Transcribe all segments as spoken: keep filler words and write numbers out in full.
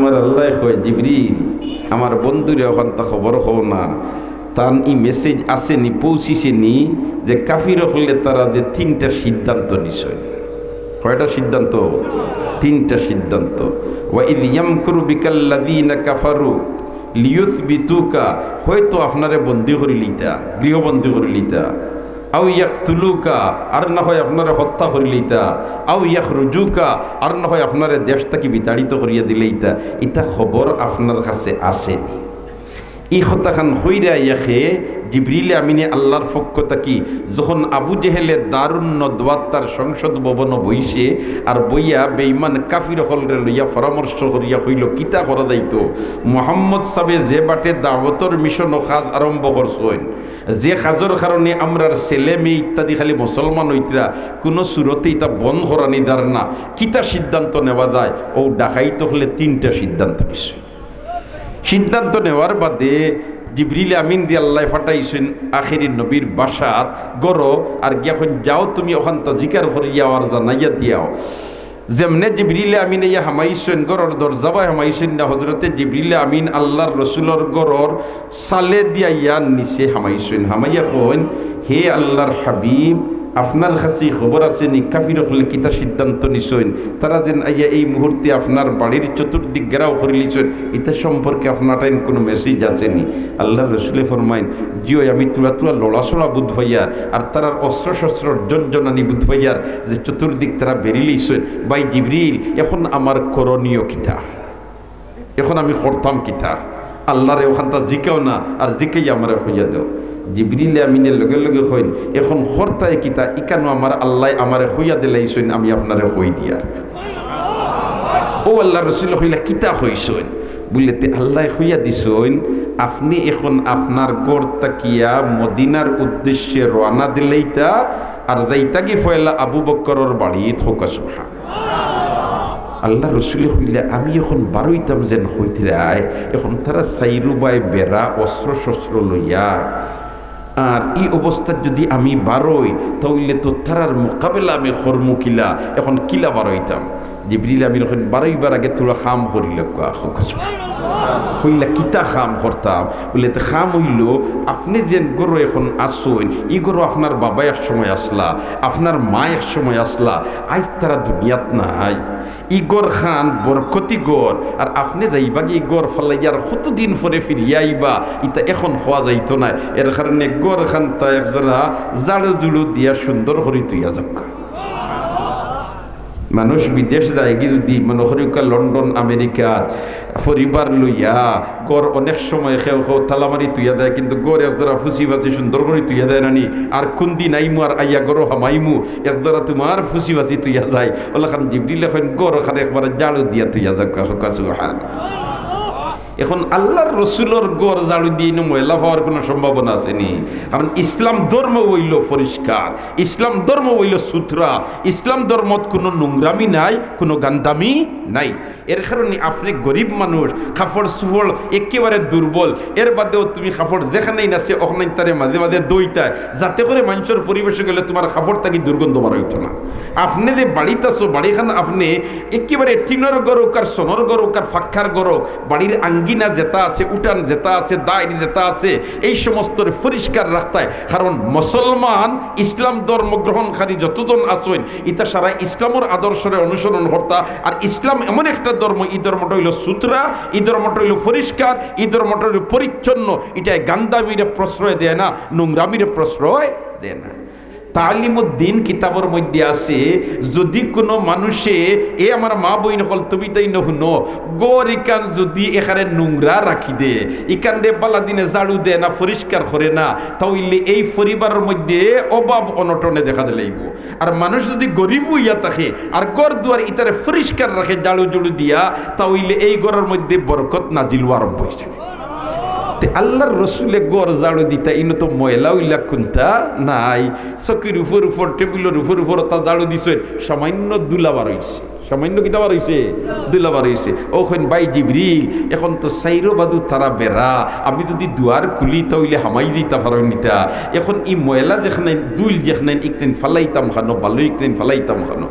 আমার আল্লায় কয়, "জিবরিল, আমার বন্ধুরে অখানতা খবর কও না, তান ই message আছেনি, পৌঁছিছেনি যে কাফির অকলে তারা যে তিনটা সিদ্ধান্ত নিছে।" কয়টা সিদ্ধান্ত? তিনটা সিদ্ধান্ত। "ওয়া ইয ইয়ামকুরু বিকাল্লাযীনা কাফারু লিয়ুসবিতুকা", হয়তো আপনারে বন্দী করিলিতা, গৃহবন্দী করিলিতা, "আও ইয়াকতুলুকা", আর না হয় আপনারে হত্যা করিলিতা, "আও ইয়াখরুজুকা", আর না হয় আপনারে দেশ থাকি বিতাড়িত করিয়া দিলাইতা, ইতা খবর আপনার কাছে আছেনি? ই কথাখান কইরা ইয়াকে জিবরিল আমিনে আল্লাহর পক্ষ থাকি যখন আবু জেহেলে দারুন নদওয়াত তার সংসদ ভবনো বইছে, আর বইয়া বেঈমান কাফির অকলরে লইয়া পরামর্শ করিয়া কইল, কিতা করা যাইতো? মোহাম্মদ সাবে যে বাটে দাওয়াতর মিশনো কাজ আরম্ভ করছইন, যে কাজর কারণে আমরার ছেলে মেয়ে ইত্যাদি খালি মুসলমান অইতরা, কুনু সুরতে ইতা বন্ধ করানি যার না, কিতা সিদ্ধান্ত নেওয়া যায়? অউ ডাকাইত অকলে তিনটা সিদ্ধান্ত নিছে। সিদ্ধান্ত নেওয়ার বাদে জিবরিল আমিনরে আল্লায় পাঠাইছইন আখেরি নবীর বাসাত, ঘরো, আর গিয়া কইন, "যাও তুমি অখানতা জিকার করিয়া আও আর জানাইয়া দিয়াও।" যেমনে জিবরিল আমিন আইয়া হামাইছইন, ঘরর দরজাবায় হামাইছইন না, হজরতে জিবরিল আমিন আল্লাহর রসুলর ঘরর সালে দিয়া ইয়ার নিচে হামাইছইন, হামাইয়া কইন, "হে আল্লাহর হাবিব, আপনার কাছে খবর আছেনি, কাফির অকলে কিতা সিদ্ধান্ত নিছইন? তারা যেন আইয়া এই মুহূর্তে আপনার বাড়ির চতুর্দিক ঘেরাও করিলিছইন, ইতা সম্পর্কে আপনার টাইম কুনু message আছেনি?" আল্লাহর রসুলে ফরমাইন, "জি অয়, আমি তুলা তুলা লড়াচড়া বুঝ পাইয়ার, আর তারার অস্ত্র শস্ত্রর জনজনানি বুঝ পাইয়ার যে চতুর্দিক তারা বেরিলিছইন। ভাই জিবরিল, এখন আমার করণীয় কিতা? এখন আমি করতাম কিতা? আল্লাহরে অখানতা জিকাও না, আর জিকাইয়া আমারে কইয়া দেও।" জিবরিল আমিনে লগে লগে কইন, "এখন করতায় কিতা? ইখানও আমার আল্লায় আমারে কইয়া দিলাইছইন, আমি আপনারে কই দিয়ার।" অউ আল্লাহর রসুলে কইলা, "কিতা কইছইন?" বুলে, "তে আল্লায় কইয়া দিছইন, আপনে এখন আপনার ঘর থাকিয়া মদিনার উদ্দেশ্যে রওয়ানা দিলাইতা, আর যাইতাগি পয়লা আবু বক্করর বাড়িত।" কউক্কা সুবহান। আল্লাহর রসুলে কইলা, "আমি এখন বারইতাম যেন কইতরায়, এখন তারা চাইরোবায় বেড়া অস্ত্র শস্ত্র লইয়া, আর ই অবস্থাত যুদি আমি বারই, তা অইলে তো তারার মোকাবেলা আমি করমু কিলা, এখন কিলা বারইতাম?" জিবরিল আমিন কইন, "বারইবার আগে তুলা কাম করিলাউক্কা।" কউক্কা সুবহান। কইলা, "কিতা কাম করতাম?" বুলে, "তে কাম অইলো, আপনে যেন ঘরো এখন আছইন, ই ঘরো আপনার বাবা এক সময় আছলা, আপনার মা এক সময় আছলা, আইজ তারা দুনিয়াত নাই। ই ঘরখান বরকতি ঘর, আর আপনে যাইবাগি ই ঘর ফালাইয়া আর কতদিন পরে ফিরিয়া আইবা, ইতা এখন কওয়া যাইতো নায়। এর কারণে ঘরখানতা একজরা ঝাড়ু জুড়ু দিয়া সুন্দর করি থইয়া যাউক্কা।" মানুষ বিদেশ যায়গি যুদি, মনো করিউক্কা লন্ডন, আমেরিকাত, পরিবার লইয়া, ঘর অনেক সময় কেউ কেউ তালা মারি থইয়া দেয়, কিন্তু ঘর একজরা ফুছি ফাছি সুন্দর করি থইয়া দেয় না নি? আর কুনদিন আইমু আর আইয়া ঘরো হামাইমু, একজরা তুমার ফুছি ফাছি থইয়া যায়। অলাখান জিবরিলে কইন, "ঘরখান একবার ঝাড়ু দিয়া থইয়া যাউক্কা।" কউক্কা সুবহান। এখন আল্লাহর রসুলর ঘর ঝাড়ু দিয়া ইনো ময়লা পাওয়ার কুনু সম্ভাবনা আছেনি? কারণ ইসলাম ধর্ম অইলো পরিষ্কার, ইসলাম ধর্ম অইলো সুতরা, ইসলাম ধর্মত কুনু নোংরামি নাই, কুনু গান্দামি নাই। এর কারণে আপনে গরিব মানুষ, কাপড় চুপড় একেবারে দুর্বল, এর বাদেও তুমি কাপড় যেখানেই আছে অখানেই তারে মাঝে মাঝে ধইতায়, যাতে করে মানষর পরিবেশো গেলে তুমার কাপড় থাকি দুর্গন্ধ বার অইতো না। আপনে যে বাড়িত আছো, বাড়িখান আপনে একেবারে টিনর ঘর অউক আর সনর ঘর অউক আর ফাক্কার ঘর অউক, বাড়ির আঙ্গিনা যেতা আছে, উঠান যেতা আছে, দাইর যেতা আছে, এই সমস্তরে পরিষ্কার রাখতায়। কারণ মুসলমান, ইসলাম ধর্ম গ্রহণকারী যতজন আছইন, ইতা সারা ইসলামর আদর্শরে অনুসরণ করতা। আর ইসলাম এমন একটা ধর্ম, ই ধর্মটা অইলো সুতরা, ই ধর্মটা অইলো পরিষ্কার, ই ধর্মটা অইলো পরিচ্ছন্ন। ইটায় গান্দামিরে প্রশ্রয় দেয় না, নোংরামিরে প্রশ্রয় দেয় না। তালিমুদ্দিন কিতাবর মধ্যে আছে, যুদি কুনু মানুষে, এ আমার মা বইন অকল, তুমি তাইন হুনো, ঘর ইখান যুদি এখানে নোংরা রাখি দে, ইখানরে বালা দিনে ঝাড়ু দে না, পরিষ্কার করে না, তা অইলে এই পরিবারর মধ্যে অভাব অনটনে দেখা দিলাইবো। আর মানুষ যুদি গরিব অইয়া থাকে আর ঘর দুয়ার ইতারে পরিষ্কার রাখে ঝাড়ু জুড়ু দিয়া, তা অইলে এই ঘরর মধ্যে বরকত নাজিল অওয়া আরম্ভ অইযায়। তে আল্লাহর রসুলে ঘর ঝাড়ু দিতা, ইনো তো ময়লা অইলা কুন্তা নাই। চকির উপর উপর, টেবিলর উপর উপর অতা ঝাড়ু দিছইন, সামান্য ধুলা বার অইছে। সামান্য কিতা বার অইছে? ধুলা বার অইছে। অউ কইন, "ভাই জিবরিল, এখন তো চাইরো বাদু তারা বেড়া, আমি যুদি দুয়ার খুলি তা অইলে হামাই যাইতা পারইন নিতা। এখন ই ময়লা যেখানে, ধুইল যেখানে, ইখানে ফালাইতাম কানো, বালু ইখানে ফালাইতাম কানো?"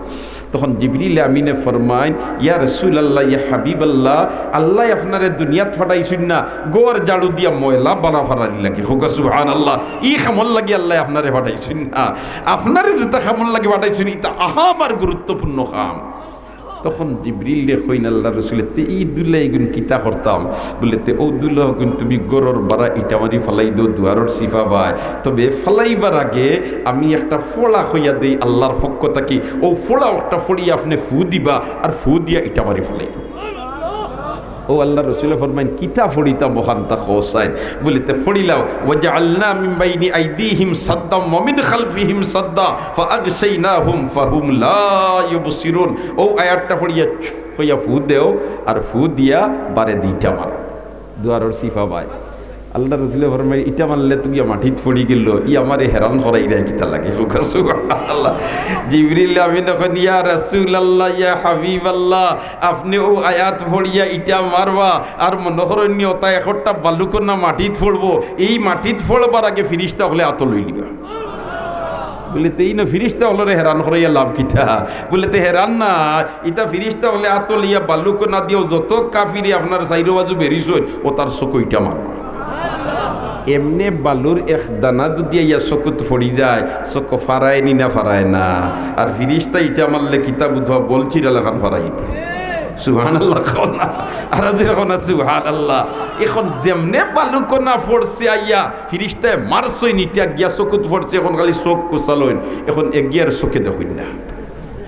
তখন জিবরিল আমিনে ফরমাইন, "ইয়া রাসূলুল্লাহ, ইয়া হাবিবাল্লাহ, আল্লায় আপনারে দুনিয়াত পাঠাইছইন না ঘর ঝাড়ু দিয়া ময়লা বারা ফারানি লাগি।" কউক্কা সুবহানাল্লাহ। ই কামর লাগি আল্লায় আপনারে পাঠাইছইন না, আপনারে যেটা কামর লাগি পাঠাইছইন, ইটা আহামর গুরুত্বপূর্ণ কাম। তখন জিবরিলরে কইন আল্লার রসুলে, "তে ই ধুলা ইগুন কিতা করতাম?" বুলে, "তে অউ ধুলা অগুন তুমি ঘরর বারা ইটা মারি ফালাই দেও, দুয়ারর চিপা বায়। তবে ফালাইবার আগে আমি একটা ফড়া কইয়া দেই আল্লার পক্ষ থাকি, অউ ফড়া একটা ফড়িয়া আপনে ফু দিবা, আর ফু দিয়া ইটা মারি ফালাই দেও।" অউ আল্লার রসুলে ফরমাইন, "কিতা ফড়িতাম অখানতা কও চাইন?" বুলে, "তে ফড়িলাও, ওয়াজাআলনা মিন বাইনি আইদিহিম সাদ্দাম ওয়া মিন খালফিহিম সাদ্দা ফাআগশাইনাহুম ফাহুম লা ইউবসিরুন।" অউ আয়াতটা ফড়িয়া কইয়া ফু দেও, আর ফু দিয়া বারে দি ইটা মারো, দুয়ারর চিপা বায়। আল্লার রসুলে ফরমাইন, "ইটা মারলে তো গিয়া মাটিত ফড়ি গেল, ই আমারে হেরান করাইরায় কিতার লাগি?" কউক্কা সুবহানাল্লাহ। জিবরিল আমিনে কইন, "ইয়া রাসূলুল্লাহ, ইয়া হাবিবাল্লাহ, আপনে অউ আয়াত ফড়িয়া ইটা মারবা, আর মনো করইন নি অতা একটা বালুকণা মাটিত ফড়বো, ই মাটিত ফড়বার আগে ফিরিস্তা অকলে আতো লইলিবা।" বুলে, "তে ইনো ফিরিস্তা অকলরে হেরান করাইয়া লাভ কিতা?" বুলে, "তে হেরান না, ইতা ফিরিস্তা অকলে আতো লইয়া বালুকণা দিয়াও যত কাফিরে আপনার চাইরো বাজু বেরিছইন, অতার চউখো ইটা মারবা।" এমনে বালুর এক দানা যুদি আইয়া চউখত ফড়ি যায়, চউখো ফারায় নি না ফারায় না? আর ফিরিস্তায় ইটা মারলে কিতা বুঝবা, বলছিরা লাখান ফারাইবো। সুবহানাল্লাহ কও না, আর জোরে কও না সুবহানাল্লাহ। অখন যেমনে বালুকণা ফড়ছে আইয়া, ফিরিস্তায় মারছইন ইটা গিয়া চউখত ফড়ছে, অখন খালি চউখ কুচালইন, অখন এগিয়ার চউখে দেখইন না।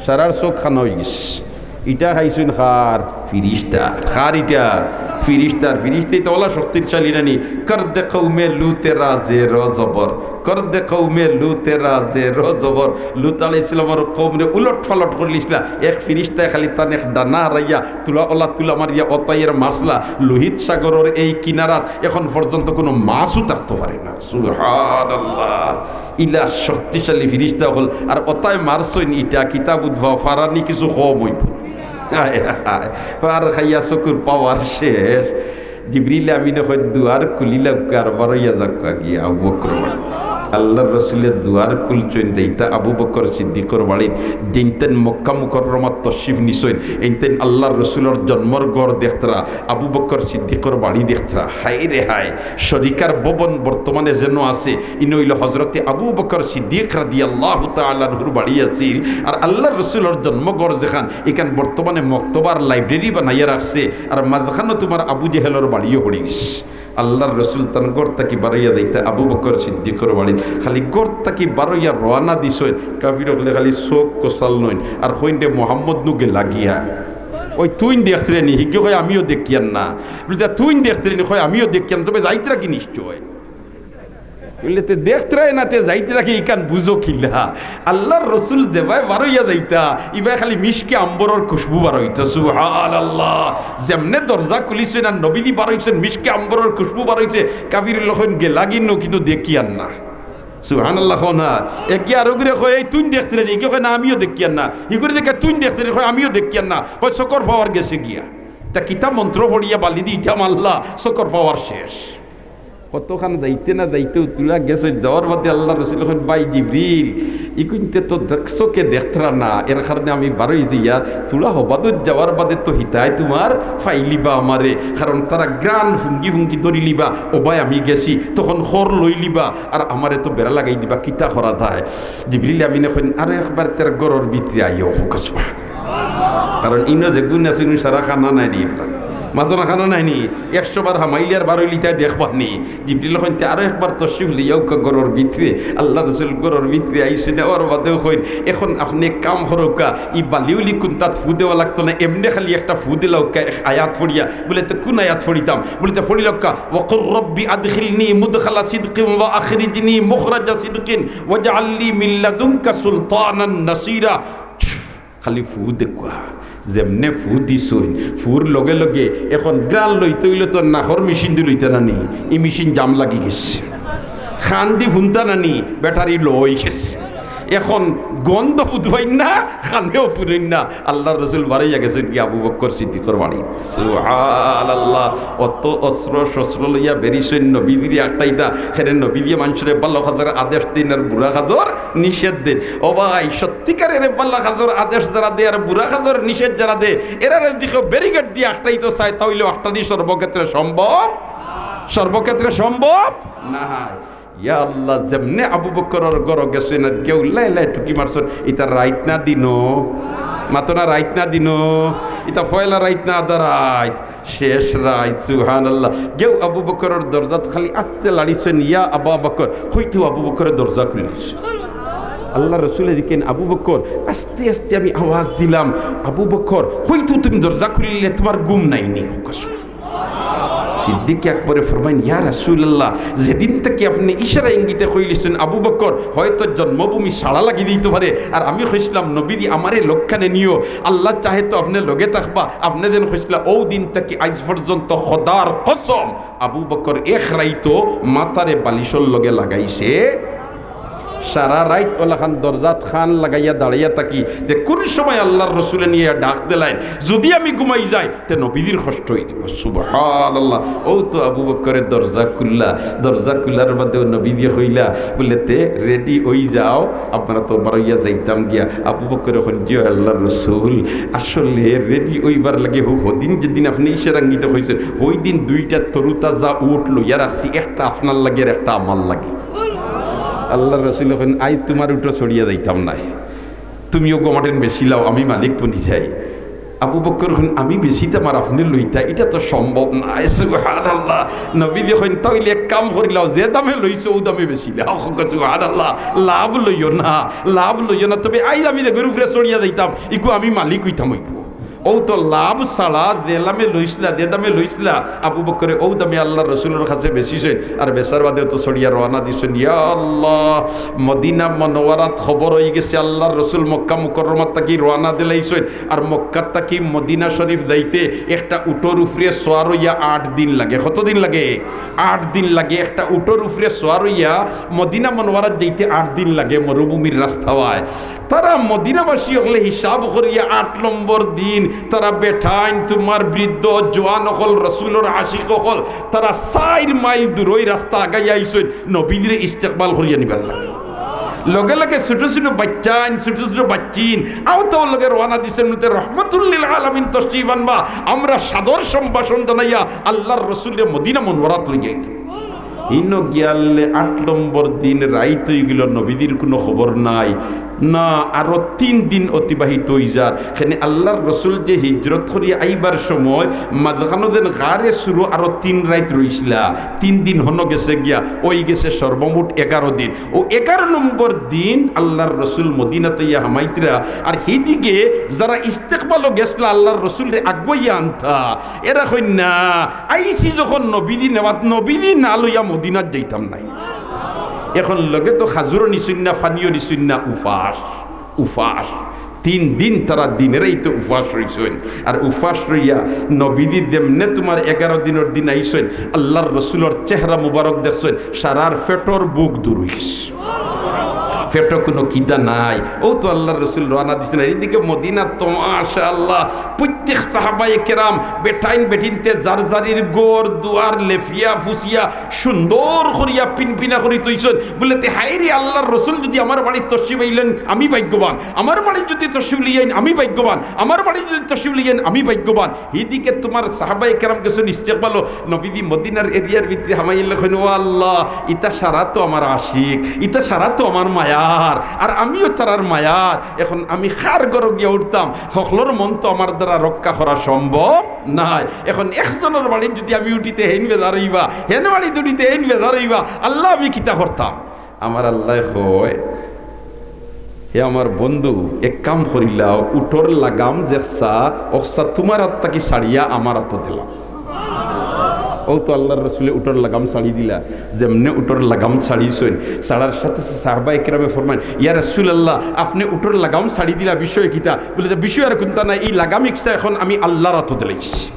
সারার চউখ কানা অইগেছে। ইটা খাইছইন কার? ফিরিস্তার। কার ইটা? ফিরিস্তার। ফিরিস্তা ইতা অলা শক্তিশালী নানি? কর দে কওমে লুতেরা জের জবর, কর দে কওমে লুতেরা জের জবর। লুত আলাইহিস সালামর কওমরে উলট পালট করিলিছলা। এক ফিরিস্তায় খালি তান এক ডানা হারাইয়া তুলা অলা তুলা মারিয়া অতাইর মাছলা লোহিত সাগরর এই কিনারাত অখন পর্যন্ত কুনু মাছও থাকতো পারে না। সুবহানাল্লাহ। ইলা শক্তিশালী ফিরিস্তা অকল, আর অতায় মারছইন ইটা, কিতা বুঝবা, ফারানি কিছু কম অইবো। হায় হায়, ফার খাইয়া চকুর পাওয়ার শেষ। জিবরিল আমিনে কইন, "দুয়ার খুলিলাউক্কা আর বারইয়া যাউক্কা গিয়া আবু বকর।" আল্লার রসুলে দুয়ার খুলছইন, যেইতা আবু বকর সিদ্দিকর বাড়িত, যেইনতাইন মক্কা মুকররমাত তশরিফ নিছইন, এইনতাইন আল্লার রসুলর জন্মর ঘর দেখতরা, আবু বকর সিদ্দিকর বাড়ি দেখতরা। হায় রে হায়, শরিকার ভবন বর্তমানে যেন আছে, ইনো অইলো হজরতে আবু বকর সিদ্দিক রাদিয়াল্লাহু তাআলা আনহুর বাড়ি আছিল। আর আল্লার রসুলর জন্মঘর যেখান, ইখান বর্তমানে মক্তবার লাইব্রেরি বানাইয়া রাখছে। আর মাঝখানো তুমার আবু জেহেলর বাড়িও পড়ি গেছে। আল্লার রসুল তান ঘর থাকি বারইয়া যাইতা আবু বকর সিদ্দিকর বাড়িত, খালি ঘর থাকি বারইয়া রওয়ানা দিছইন, কাফির অকলে খালি চউখ কচালইন আর কইন দে, "মোহাম্মদ নু গেলা গিয়া।" অউ তুইন দেখতরে নি, হিগে কয়, "আমিও দেখিয়ার না।" বুলে, "তা তুইন দেখতরে নি?" কয়, "আমিও দেখিয়ার না, তবে যাইতরা কি নিশ্চয়?" বুলে, "তে দেখতরায় না, তে যাইতরা কি, ইখান বুঝো কিলা?" আল্লার রসুল যেবায় বারইয়া যাইতা, ইবায় খালি মিশকে আম্বরর খুশবু বারইতো। সুবহানাল্লাহ। যেমনে দরজা খুলিছইন আর নবীজি বারইছইন, মিশকে আম্বরর খুশবু বারইছে, কাফির অকলে কইন, "গেলা গি নু, কিন্তু দেখিয়ার না।" সুবহানাল্লাহ কও না। এগিয়া আরোগুরে কয়, "এই তুইন দেখতরে নি?" ইগে কয়, "না, আমিও দেখিয়ার না।" হিগুরে দেখে, "তুইন দেখতরে নি?" কয়, "আমিও দেখিয়ার না।" কয়, "চকুর পাওয়ার গেছে গিয়া।" তা কিতা মন্ত্র পড়িয়া বালি দি ইটা মারলা, চকুর পাওয়ার শেষ। কতখান যাইতে না যাইতে উতুলা গেছে, যাওয়ার বাদে আল্লার রসুলে কইন, "ভাই জিবরিল, ইগুইনতে তো দেখ-, চউখে দেখতরা না, এর কারণে আমি বারই দিয়া তুলা হবাদত যাওয়ার বাদে তো হিতায় তুমার পাইলিবা আমারে, কারণ তারা ঘ্রাণ ফুঙ্গি ফুঙ্গি ধরিলিবা, অবায় আমি গেছি, তখন খর লইলিবা, আর আমারে তো বেড়া লাগাই দিবা, কিতা করা যায়?" জিবরিল আমিনে কইন, "আরো একবার তের ঘরর ভিতরে আইও।" কউক্কা সুবহান। কারণ ইনো যেগুন আছে, ইনো সারা কানা নায় নি, ইবলা। মাতো না, কানা নায় নি? একশো বার হামাইলে আর বারইলে ইতায় দেখবা নি। জিবরিল কইন, "তে আরো একবার তশরিফ লইয়া আউক্কা ঘরর ভিতরে।" আল্লার রসুল ঘরর ভিতরে আইছইন, আওয়ার বাদেও কইন, "অখন আপনে এক কাম করউক্কা, ই বালিউলি কুন্তাত ফু দেওয়া লাগতো না, এমনে খালি একটা ফু দিলাউক্কা এক আয়াত পড়িয়া।" বুলে, "তে কুন আয়াত পড়িতাম?" বুলে, "তে পড়িলাউক্কা, ওয়াকুর রব্বি আদখিলনি মুদখালা সিদকিন ওয়া আখরিজনি মুখরাজা সিদকিন ওয়াজআল লি মিন লাদুনকা সুলতানান নাসিরা।" খালি ফু দেউক্কা। যেমনে ফু দিছইন, ফুর লগে লগে অখন ঘ্রাণ লইতে অইলে তো নাকর মেশিন দি লইতা না নি, ই মেশিন জাম লাগি গেছে। কান দি হুনতা না নি, ব্যাটারি লো অই গেছে। এখন গন্ধ বুঝবাইন না, কানেও ফুরইন না। আল্লাহর রসুল বারইয়া গেছইন গিয়া আবু বকর সিদ্দিকর বাড়িত। সুবহানাল্লাহ। অত অস্ত্র শস্ত্র লইয়া বেরিছইন নবীজিরে আটকাইতা। হেরে নবীজিয়ে মানষরে ভালা কাজর আদেশ দেইন আর বুরা কাজর নিষেধ দেইন। ও ভাই, সত্যিকারের ভালা কাজর আদেশ যারা দেয় আর বুরা কাজর নিষেধ যারা দেয়, এরারে দেখো ব্যারিকেড দিয়া আটকাইতো চায়, তা অইলে আটকানি সর্বক্ষেত্রে সম্ভব, সর্বক্ষেত্রে সম্ভব না হয়। ইয়া আল্লাহ, যেমনে আবু বকরর ঘরো গেছইন আর গেউ লাই লাই টুকি মারছইন, ইতা রাইত না দিনো? মাতো না, রাইত না দিনো? ইতা পয়লা রাইত না আধা রাইত? শেষ রাইত, সুবহানাল্লাহ। গেউ আবু বকরর দরজাত খালি আস্তে লাড়িছইন, "ইয়া আবা বকর", কইতেউ আবু বকরে দরজা খুলিলিছইন। আল্লাহর রসুলে দেখইন, "আবু বকর।" আস্তে আস্তে আমি আওয়াজ দিলাম, "আবু বকর।" কইতেউ তুমি দরজা খুলিলে, তুমার ঘুম নাই নি? সিদ্দিক আকবরে ফরমাইন, "ইয়া রাসূলুল্লাহ, যেদিন থাকি আপনে ইশারা ইঙ্গিতে কইলিছইন, 'আবু বকর, হয়তো জন্মভূমি ছাড়া লাগি দিতো পারে,' আর আমি কইছলাম, 'নবীজি, আমারে লগে নিও, আল্লাহ চাহে তো আপনে লগে থাকবা,' আপনে যেন কইছলা, অউ দিন থাকি আইজ পর্যন্ত খোদার কসম, আবু বকর এক রাইতো মাথারে বালিশর লগে লাগাইছে।" সারা রাইত অলাখান দরজাত কান লাগাইয়া দাঁড়াইয়া থাকি যে কুন সময় আল্লাহর রসুলে নিয়া ডাক দিলাইন, যদি আমি ঘুমাই যাই, তে নবীজির কষ্ট অই দিবো। সুবহানাল্লাহ। অউ তো আবু বকরে দরজা খুললা, দরজা খুলার বাদে নবীজিয়ে কইলা, বুলে, "তে রেডি অই যাও, আমরা তো বারইয়া যাইতাম গিয়া।" আবু বকরে কইন, "জি আল্লাহর রসুল, আসলে রেডি অইবার লাগি হউ, হদিন যেদিন আপনে ইশারা ইঙ্গিতে কইছইন, অউ দিন দুইটা তরুতাজা উট লইয়া রাখছি, একটা আপনার লাগি আর একটা আমার লাগি।" আল্লাহর রসুলে কইন, "আইজ তুমার উটো চড়িয়া যাইতাম নায়, তুমি অগু আমারে বেচিলাও, আমি মালিক বনি যাই।" আবু বকর কইন, "আমি বেচিতাম আর আপনে লইতা, ইটা তো সম্ভব নায়।" সুবহানাল্লাহ। নবীজিয়ে কইন, "তা অইলে এক কাম করিলাও, যে দামে লইছো অউ দামে বেচিলাও।" সুবহানাল্লাহ। লাভ লইও না, লাভ লইও না, তবে আইজ আমি যেগুর উপরে চড়িয়া যাইতাম, ইগু আমি মালিক অইতাম অইবো। অউ তো লাভ ছাড়া যে দামে লইছলা, যে দামে লইছলা, আবু বকরে অউ দামে আল্লাহর রসুলর কাছে বেচিছইন, আর বেচার বাদে তো চড়িয়া রওয়ানা দিছইন। ইয়া আল্লাহ, মদিনা মনোয়ারাত খবর অই গেছে, আল্লাহর রসুল মক্কা মুকররমাত থাকি রওয়ানা দিলাইছইন, আর মক্কাত থাকি মদিনা শরীফ যাইতে একটা উটর উপরে সোয়ার অইয়া আট দিন লাগে। কত দিন লাগে? আট দিন লাগে। একটা উটর উপরে সোয়ার অইয়া মদিনা মনোয়ারাত যাইতে আট দিন লাগে, মরুভূমির রাস্তা অয়। তারা মদিনাবাসী অকলে হিসাব করিয়া আট নম্বর দিন তারা বেটাইন, তুমার বৃদ্ধ, জোয়ান অকল, রসুলর আশিক অকল, তারা চাইর মাইল দূরই রাস্তা আগাইয়া আইছইন নবীজিরে ইস্তেকবাল করিয়া নিবার লাগি। লগে লগে ছোট ছোট বাইচ্চাইন, ছোট ছোট বাইচ্চিন, আওতাও লগে রওয়ানা দিছইন, মতে রহমতুল্লিল আলামিন তশরিফ আনবা, আমরা সাদর সম্ভাষণ জানাইয়া আল্লাহর রসুলরে মদিনা মনোয়ারাত লইয়া যাইতাম। হিনো গিয়ালে আট নম্বর দিন রাইত অই গেল, নবীজির কুনু খবর নাই। না, আরো তিন দিন অতিবাহিত অই যার। কেনে আল্লাহর রসুল যে হিজরত করিয়া আইবার সময় মাঝখানো যেন গারে সুরো আরো তিন রাইত রইছলা, তিন দিন হনো গেছে গিয়া, অই গেছে সর্বমোট এগারো দিন। অউ এগারো নম্বর দিন আল্লাহর রসুল মদিনাত আইয়া হামাইতরা। আর হিদিকে যারা ইস্তেকবালো গেছলা আল্লাহর রসুলরে আগুয়াইয়া আনতা, এরা কইন না, আইছি যখন নবীজি নেওয়াত, নবীজি না লইয়া মদিনাত যাইতাম নায়। এখন লগে তো খাজুরও নিছইন না, পানিও নিছইন না, উপাস, উপাস। তিন দিন তারা দিনে রাইতে উপাস রইছইন। আর উপাস রইয়া নবীজি যেমনে তুমার এগারো দিনর দিন আইছইন, আল্লাহর রসুলর চেহারা মুবারক দেখছইন, সারার পেটর ভুক দূর অই গেছে। পেটো কুনু খিদা নাই। অউ তো আল্লাহর রসুল রওয়ানা দিছইন। আর ইদিকে মদিনাত তো মাশাআল্লাহ, প্রত্যেক সাহাবায়ে কেরাম, বেটাইন বেটিন্তে যার যারির ঘর দুয়ার লেফিয়া ফুসিয়া সুন্দর করিয়া পিনপিনা করি থইছইন। বুলে, "তে হায়রে, আল্লাহর রসুল যুদি আমার বাড়িত তশরিফ আইলেন, আমি ভাগ্যবান। আমার বাড়িত যুদি তশরিফ লইয়া আইন, আমি ভাগ্যবান। আমার বাড়িত যুদি তশরিফ লইয়া আইন, আমি ভাগ্যবান।" হিদিকে তুমার সাহাবায়ে কেরাম গেছইন ইস্তেকবালো, নবীজি মদিনার এরিয়ার ভিতরে হামাইলে কইন, "ও আল্লাহ, ইতা সারা তো আমার আশিক, ইতা সারা তো আমার মায়ার, আর আমিও তারার মায়ার। এখন আমি কার ঘরো গিয়া উঠতাম? হকলর মন তো আমার দ্বারা রক্ষা করা সম্ভব নায়। এখন একজনর বাড়িত যুদি আমি উঠিতে হেইন বেজার অইবা, হেন বাড়িত উঠিতে হেইন বেজার অইবা, আল্লাহ, আমি কিতা করতাম?" আমার আল্লায় কয়, "হে আমার বন্ধু, এক কাম করিলাও, উটর লাগাম যেকছা, অকছা তুমার আত থাকি ছাড়িয়া আমার আতো দিলাম।" অউ তো আল্লাহর রসুলে উটর লাগাম ছাড়ি দিলা। যেমনে উটর লাগাম ছাড়িছইন, ছাড়ার সাথে সাথে সাহাবায়ে কেরামে ফরমাইন, "ইয়া রাসূলুল্লাহ, আপনে উটর লাগাম ছাড়ি দিলা, বিষয় কিতা?" বুলে, "তে বিষয় আর কুন্তা নাই, ই লাগাম ইকছা এখন আমি আল্লাহর আতো দিলাইছি।"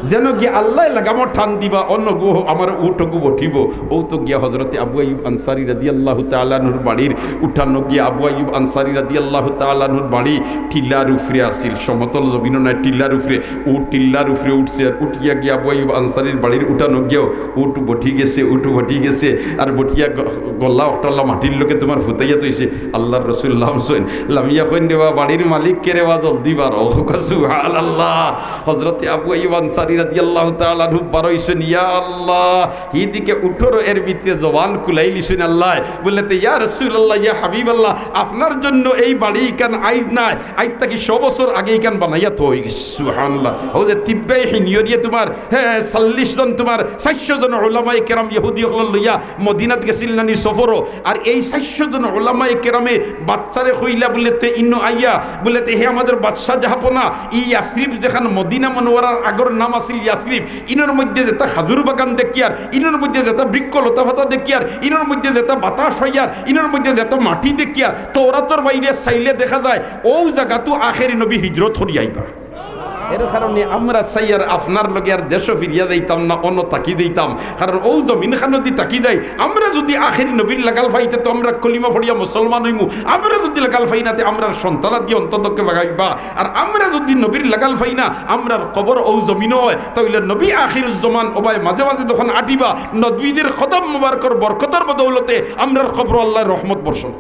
যেন গিয়া আল্লায় লাগামো টান দিবা, অনো গু আমার উটগু বঠিবো। অউ তো গিয়া হযরতে আবু আইয়ুব আনসারী রাদিয়াল্লাহু তাআলা আনহুর বাড়ির উঠানো গিয়া আবু আইয়ুব আনসারী রাদিয়াল্লাহু তাআলা আনহুর বাড়ি টিলার উপরে আছিল, সমতল জমিনও নায়, টিলার উপরে। উট টিলার উপরে উঠছে, আর উঠিয়া গিয়া আবু আইয়ুব আনসারীর বাড়ির উঠানো গিয়াও উট বঠি গেছে, উট বঠি গেছে। আর বঠিয়া গ-, গলা অকটাল্লা মাটির লগে তুমার ফুতাইয়া থইছে। আল্লার রসুল লামছইন, লামিয়া কইন, "রে বা, বাড়ির মালিক কে রে বা, জলদি বারও।" সুবহানাল্লাহ। হযরতে আবু আইয়ুব আনসারী রাদিয়াল্লাহু তাআলা আনহু বারইছইন, ইয়া আল্লাহ, হিদিকে উটর এর ভিতরে জবান খুলাইলিছইন আল্লায়। বুলে তে, "ইয়া রাসূলুল্লাহ, ইয়া হাবিবাল্লাহ, আপনার জন্য এই বাড়ি ইখান আইজ নায়, আইজ থাকি শ বছর আগে ইখান বানাইয়া থই গেছি।" সুবহানাল্লাহ। অউ যে তিব্বে হিনিয়রিয়ে তুমার, হে, চল্লিশ জন তুমার, চাইরশো জন উলামায়ে কেরাম ইহুদি অকলরে লইয়া মদিনাত গেছিল না নি সফরো। আর এই চাইরশো জন উলামায়ে কেরামে বাদশারে কইলা বুলে তে ইনো আইয়া, বুলে তে হে আমাদের বাদশা জাহাপনা, ই ইয়াসরিব যেখান মদিনা মনোয়ারার আগর নাম আছিল ইয়াসরিব, ইনোর মধ্যে যেতা খাজুর বাগান দেখিয়ার, ইনোর মধ্যে যেতা বৃক্ষ লতা পাতা দেখিয়ার, ইনোর মধ্যে যেতা বাতাস পাইয়ার, ইনোর মধ্যে যেতা মাটি দেখিয়ার, তওরাতর বাইরে চাইলে দেখা যায় অউ জাগাত আখেরি নবী হিজরত করি আইবা। এর কারণে আমরা চাইয়ার আপনার লগে আর দেশো ফিরিয়া যাইতাম না, অনো থাকি যাইতাম। কারণ অউ জমিন খানো দি থাকি যাই, আমরা যুদি আখেরি নবীর লাগাল পাইতে তো আমরা কলিমা পড়িয়া মুসলমান অইমু। আমরা যুদি লাগাল পাই না, তে আমরার সন্তানাদি অন্ততকে লাগাইবা। আর আমরা যুদি নবীর লাগাল পাই না, আমরার কবর অউ জমিন অয়, তাইলে নবী আখিরুজ্জামান অবায় মাঝে মাঝে যখন আটিবা, নবীদের কদম মুবারকর বরকতর বদৌলতে আমরার কবর আল্লায় রহমত বর্ষণ।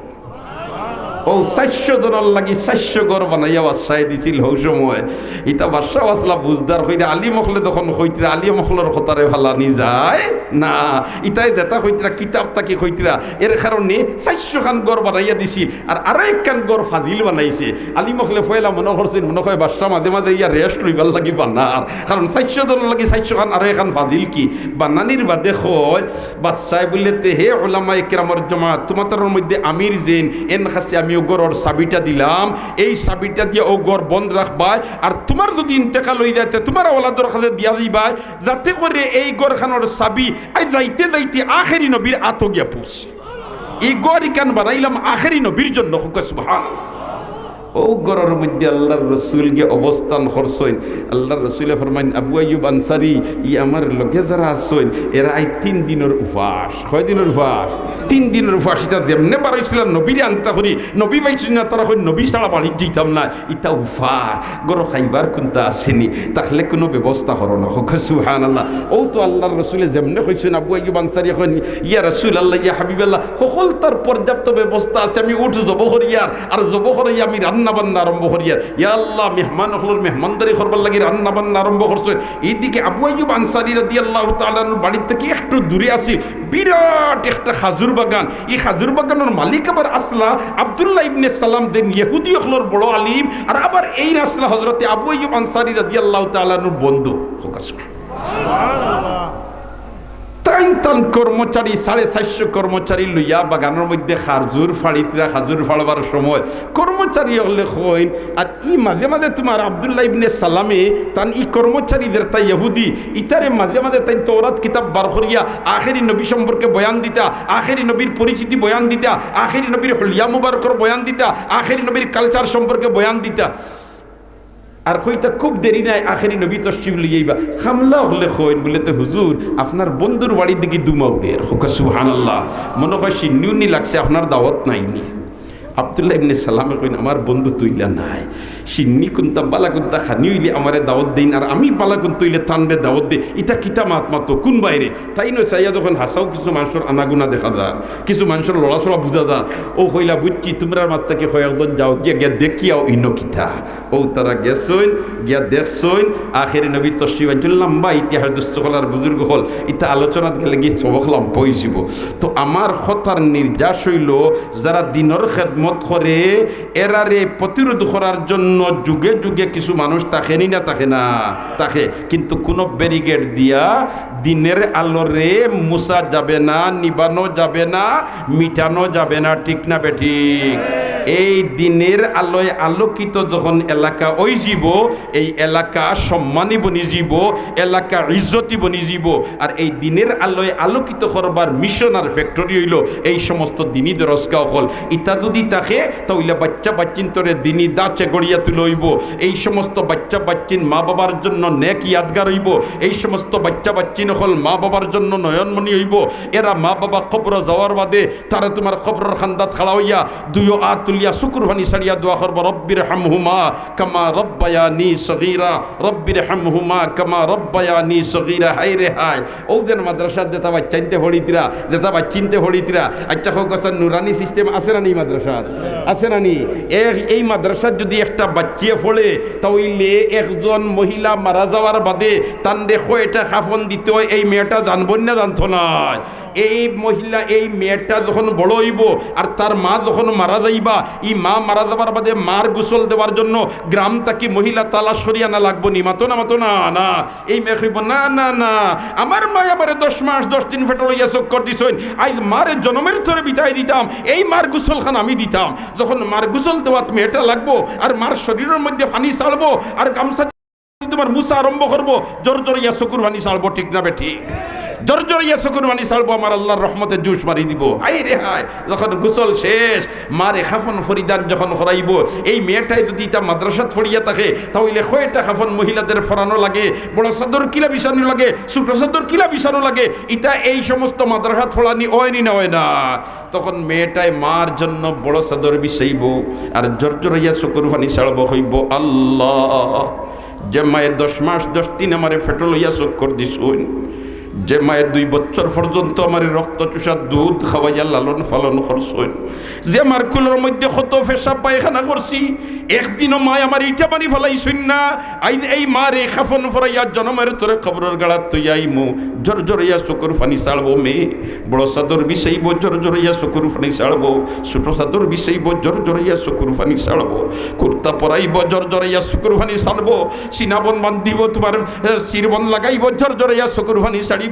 অউ চাইরশো জনর লাগি চাইরশো ঘর বানাইয়া বাদশায় দিছিল হউ সময়। ইতা বাদশা আছলা বুঝদার কইরা আলিম অকলে তখন কইতরা, আলিম অকলর কথারে ফালানি যায় না। ইতায় যেতা কইতরা কিতাব থাকি কইতরা, এর কারণে চাইরশো খান ঘর বানাইয়া দিছিল। আর আরো একখান ঘর ফাজিল বানাইছে। আলিম অকলে পয়লা মনো করছইন, মনো কয় বাদশা মাঝে মাঝে ইয়া rest লইবার লাগি বানার। কারণ চাইরশো জনর লাগি চাইরশো খান আরো একখান ফাজিল কি বানানির বাদে কয়, বাদশায় বুলে তে হে উলামায়ে কেরামর জমাত, তুমাতারর মধ্যে আমির যেইন, এন কাছে আমি অউ ঘরর চাবিটা দিলাম, এই চাবিটা দিয়া অউ ঘর বন্ধ রাখবায়, আর তুমার যুদি ইন্তেকাল অই যায়, তে তুমার আওলাদর কাছে দিয়া দিবায়, যাতে করে এই ঘরখানর চাবি আই যাইতে যাইতে আখেরি নবীর আতো গিয়া পৌঁছে। ই ঘর ইখান বানাইলাম আখেরি নবীর জন্য, কউক্কা সুবহান। অউ ঘরর মধ্যে আল্লার রসুল গিয়া অবস্থান করছইন। আল্লার রসুলে ফরমাইন, "আবু আইয়ুব আনসারী, ই আমার লগে যারা আছইন, এরা আইজ তিন দিনর উপাস।" কয় দিনর উপাস? তিন দিনর উপাস। ইতা যেমনে বারইছলা নবীরে আনতা করি, নবী পাইছইন না, তারা কইন, "নবী ছাড়া বাড়িত যাইতাম না।" ইতা উপাস। ঘরো খাইবার কুন্তা আছে নি, তাইলে কুনু ব্যবস্থা করো না। কউক্কা সুবহানাল্লাহ। অউ তো আল্লার রসুলে যেমনে কইছইন, আবু আইয়ুব আনসারীয়ে কইন, "ইয়া রাসূলুল্লাহ, ইয়া হাবিবাল্লাহ, হকলতার পর্যাপ্ত ব্যবস্থা আছে, আমি উট জবো করিয়ার, আর জবো করাইয়া আমি রান্না বান্না আরম্ভ করিয়ার।" ইয়া আল্লাহ, মেহমান অকলর মেহমানদারি করবার লাগি রান্না বান্না আরম্ভ করছইন। ইদিকে আবু আইয়ুব আনসারী রাদিয়াল্লাহু তাআলা আনহুর বাড়ি থাকি একটু দূরে আছিল বিরাট একটা খাজুর বাগান। ই খাজুর বাগানর মালিক আবার আছলা আব্দুল্লাহ ইবনে সালাম, যেইন ইহুদি অকলর বড় আলিম, আর আবার এইন আছলা হযরতে আবু আইয়ুব আনসারী রাদিয়াল্লাহু তাআলা আনহুর বন্ধু। তাইন তান কর্মচারী, সাড়ে চাইরশো কর্মচারী লইয়া বাগানর মধ্যে খাজুর ফাড়িতরা, খাজুর ফাড়বার সময় কর্মচারী অকলে কইন, আর ই মাঝে মাঝে তুমার আব্দুল্লাহ ইবনে সালামে তান ই কর্মচারী যেতা ইহুদি, ইতারে মাঝে মাঝে তাইন তওরাত কিতাব বার করিয়া আখেরি নবী সম্পর্কে বয়ান দিতা, আখেরি নবীর পরিচিতি বয়ান দিতা, আখেরি নবীর হুলিয়া মুবারকর বয়ান দিতা, আখেরি নবীর culture সম্পর্কে বয়ান দিতা। আর কইতা, "খুব দেরি নাই, আখেরি নবী তশরিফ লইয়া আইবা।" কামলা অকলে কইন বুলে, "তে হুজুর, আপনার বন্ধুর বাড়ির দিকে ধুমা উড়ের।" কউক্কা সুবহানাল্লাহ। মনো কয় শিন্নি উন্নি লাগছে, আপনার দাওয়াত নাই নি। আব্দুল্লাহ ইবনে সালামে কইন, "আমার বন্ধু তো ইলা নায়। শিন্নি কুন্তা বালা কুন্তা খানি অইলে আমারে দাওয়াত দেইন, আর আমি বালা কুন্তা অইলে তানরে দাওয়াত দেই। ইতা কিতা মাত মাতো, কুন বাইরে?" তাইন চাইয়া দেখইন হাছাউ কিছু মানষর আনাগুনা দেখা যার, কিছু মানষর লড়াচড়া বুঝা যার। অউ কইলা, "বুঝছি, তুমরার মাঝ থাকি কয়েকজন যাও গিয়া, গিয়া দেখিয়াও ইনো কিতা।" অউ তারা গেছইন, গিয়া দেখছইন, আখেরি নবী তশরিফ আনছইন। লাম্বা ইতিহাস, দোস্ত অকল আর বুজুর্গ অকল, ইতা আলোচনাত গেলেগি সবক লাম্বা অইযিবো। তো আমার কথার নির্যাস অইলো, যারা দিনর খেদমত করে, এরারে প্রতিরোধ করার জন্য যুগে যুগে কিছু মানুষ থাকে নি না থাকে না? থাকে। কিন্তু কুনু ব্যারিকেড দিয়া দিনের আলোরে মুছা যাবে না, নিবানো যাবে না, মিটানো যাবে না, ঠিক না বেঠিক? এই দিনের আলোয় আলোকিত যখন এলাকা অইযিবো, এই এলাকা সম্মানী বনিযিবো, এলাকা ইজ্জতি বনিযিবো। আর এই দিনের আলোয় আলোকিত করবার মিশন আর ফ্যাক্টরি অইলো এই সমস্ত দিনী দরসগাহ অকল। ইতা যুদি থাকে, তা অইলে বাচ্চা বাচ্চিন্তরে দিনী দাচে গড়িয়া তুলা অইবো। এই সমস্ত বাইচ্চা বাইচ্চিন মা বাবার জন্য নেক ইয়াদগার অইবো। এই সমস্ত বাইচ্চা বাইচ্চিন অকল মা বাবার জন্য নয়নমণি অইবো। এরা মা বাবা কবরো যাওয়ার বাদে তারা তুমার কবরর কান্দাত খাড়া অইয়া দুইও আত তুলিয়া চকুর পানি ছাড়িয়া দোয়া করবো, "রব্বির হামহুমা কামা রব্বায়ানি সগীরা, রব্বির হামহুমা কামা রব্বায়ানি সগীরা।" হায় রে হায়, অউ যেন মাদ্রাসাত যেতা বাইচ্চাইন্তে পড়িতরা, যেতা বাইচ্চিন্তে পড়িতরা। আইচ্ছা, কউক্কা ছাইন, নুরানি system আছে না নি মাদ্রাসাত? আছে না নি? এ-, এই মাদ্রাসাত যুদি একটা বাইচ্চিয়ে পড়ে, তা অইলে একজন মহিলা মারা যাওয়ার বাদে তানরে কয়টা কাফন দিতো অয়, এই মেয়েটা জানবো না, জানতো নায়? এই মহিলা, এই মেয়েটা যখন বড় অইবো আর তার মা যখন মারা যাইবা, ই মা মারা যাবার বাদে মার গোসল দেওয়ার জন্য গ্রাম থাকি মহিলা তালাশ করি আনা লাগবো নি? মাতো না, মাতো না, না। এই মেয়ে কইবো, "না, না, না, আমার মায় আমারে দশ মাস দশ দিন পেটো লইয়া চক্কর দিছইন, আইজ মারে জনমের তরে বিদায় দিতাম, এই মার গোসলখান আমি দিতাম।" যখন মার গোসল দেওয়াত মেয়েটা লাগবো আর মার শরীরর মধ্যে পানি ছাড়বো আর গামছা তুমার মুছা আরম্ভ করবো, জোর জোর ইয়া চকুর পানি ছাড়বো, ঠিক না বেঠিক? জোর জোর ইয়া চকুর পানি ছাড়বো, আমার আল্লার রহমতে জোশ মারি দিবো। হায় রে হায়, যখন গোসল শেষ, মারে কাফন পরিধান যখন করাইবো, এই মেয়েটায় যুদি ইতা মাদ্রাসাত পড়িয়া থাকে, তা অইলে কয়টা কাফন মহিলাদের পরানো লাগে, বড় চাদর কিলা বিছানো লাগে, ছোট চাদর কিলা বিছানো লাগে, ইতা এই সমস্ত মাদ্রাসাত পড়ানি অয় নি না অয় না? তখন মেয়েটায় মার জন্য বড় চাদর বিছাইবো, আর জোর জোর ইয়া চকুর পানি ছাড়বো, কইবো, "আল্লাহ, যে মায়ে দশ মাস দশ দিন আমারে পেটো লইয়া চক্কর দিছইন, যে মায়ে দুই বছর পর্যন্ত আমারে রক্ত চুষা দুধ খাওয়াইয়া লালন পালন করছইন, যে মার কুলর মধ্যে কত পেশাব পায়খানা করছি, একদিনও মায় আমারে ইটা মারি ফালাইছইন না, আইজ এই মারে কাফন পরাইয়া জনমের তরে কবরর গাড়াত থইয়া আইমু, জোর জোর ইয়া চকুর পানি ছাড়বো।" মেয়ে বড় চাদর বিছাইবো, জোর জোর ইয়া চকুর পানি ছাড়বো, ছোট চাদর বিছাইবো, জোর জোর ইয়া চকুর পানি ছাড়বো, কুর্তা পরাইবো, জোর জোর ইয়া চকুর পানি ছাড়বো, সিনাবন বান্ধিবো, তুমার, এ, শিরবন লাগাইবো, জোর জোর ইয়া চকুর পানি ছাড়িবো।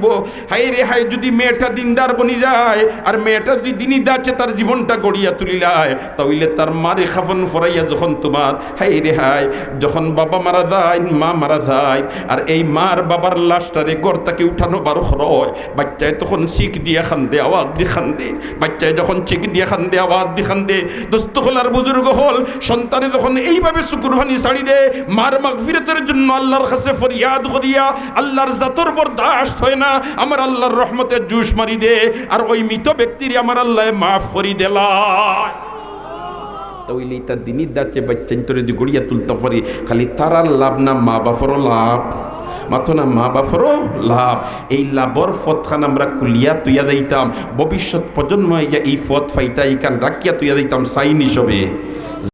হায় রে হায়, যুদি মেয়েটা দিনদার বনি যায়, আর মেয়েটা যুদি দিনি দাচে তার জীবনটা গড়িয়া তুলিলায়, তা অইলে তার মারে কাফন পরাইয়া যখন তুমার, হায় রে হায়, যখন বাবা মারা যায়, মা মারা যায়, আর এই মার বাবার লাশটারে ঘর থাকি উঠানো বার করা অয়, বাইচ্চায় তখন চিক দিয়া কান্দে, আওয়াজ দি কান্দে। বাইচ্চায় যখন চিক দিয়া কান্দে, আওয়াজ দি কান্দে, দোস্ত অকল আর বুজুর্গ অকল, সন্তানে যখন এইভাবে চকুর পানি ছাড়ি দে, মার মাগফিরাতর জন্য আল্লার কাছে ফরিয়াদ করিয়া, আল্লার জাতর বরদাস্ত অয় না, আমার আল্লার রহমতে জোশ মারি দে, আর ওই মৃত ব্যক্তিরে আমার আল্লায় মাফ করি দিলা। তা অইলে ইতা দিনি দাচে বাইচ্চাইন্তরে দি গড়িয়া তুলতা পারি, খালি তারার লাভ না, মা বাপরও লাভ? মাতো না, মা বাপরও লাভ। এই লাভর পথখান আমরা খুলিয়া থইয়া যাইতাম, ভবিষ্যৎ প্রজন্ম আইয়া এই পথ পাইতা, ইখান রাখিয়া থইয়া যাইতাম সাইন হিসাবে।